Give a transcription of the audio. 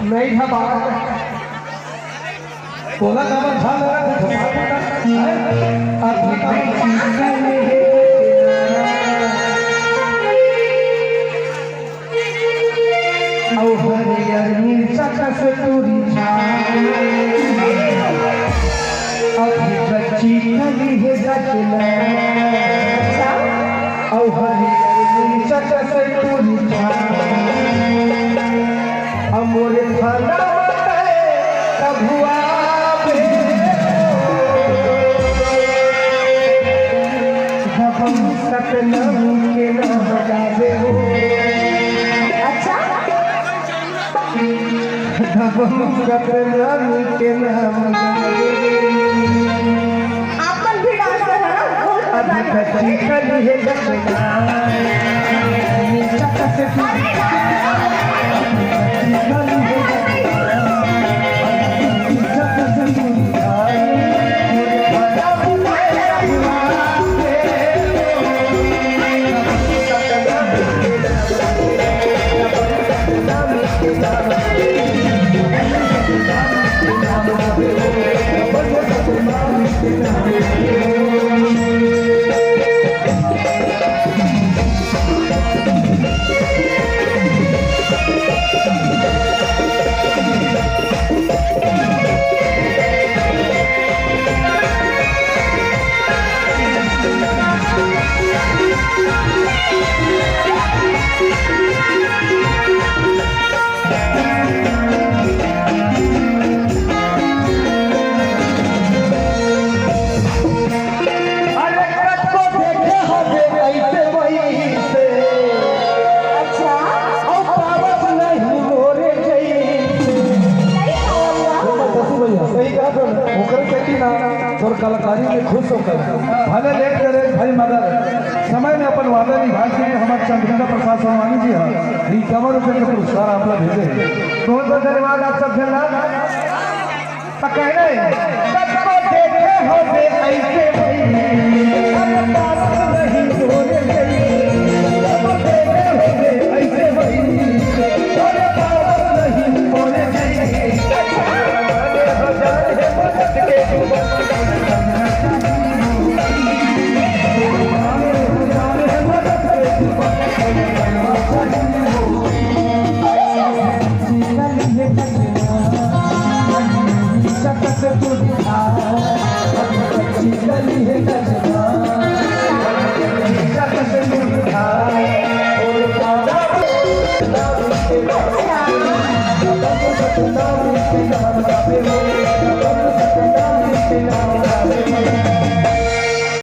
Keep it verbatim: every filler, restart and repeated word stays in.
नहीं था बात। बोला ना, बस झाल लगा था, झाल लगा था। हैं? अब बताओ। अउ हरियर मिर्चा कस तोरी छाल। अभी कच्ची कली हे गजला। अउ हरियर मिर्चा कस तोरी छाल। अउ मोरे थाना बताए कभुआ बे। जब सतनाम के नाम गावे हो। अच्छा। जब सतनाम के नाम गावे हो। आप मन भी डांस कर रहे हो, बहुत मजा आ रहा है। अभी कच्ची कली हे गजला। अरे यार। अरे कतको देखे हवे अइसे वइसे। अच्छा। अउ पावत नहीं मोरे जइसे। सही कहा हुआ। देखो शशि भैया, सही कहा तो ओकर सेती ना तोर कलाकारी में खुश होकर भले लेट करे भाई, मगर समय में अपन वादा निभा के हमारे चंद्रिका प्रसाद सोनवानी जी हैं, इक्यावन रुपए के पुरस्कार आप लोग भेजे हैं। बहुत बहुत धन्यवाद आप सब झन ला। त कहने, "कतको देखे होबे अइसे वइसे, अब बात नहीं बोले गई। कतको देखे होबे अइसे वइसे, अब बात नहीं बोले गई।"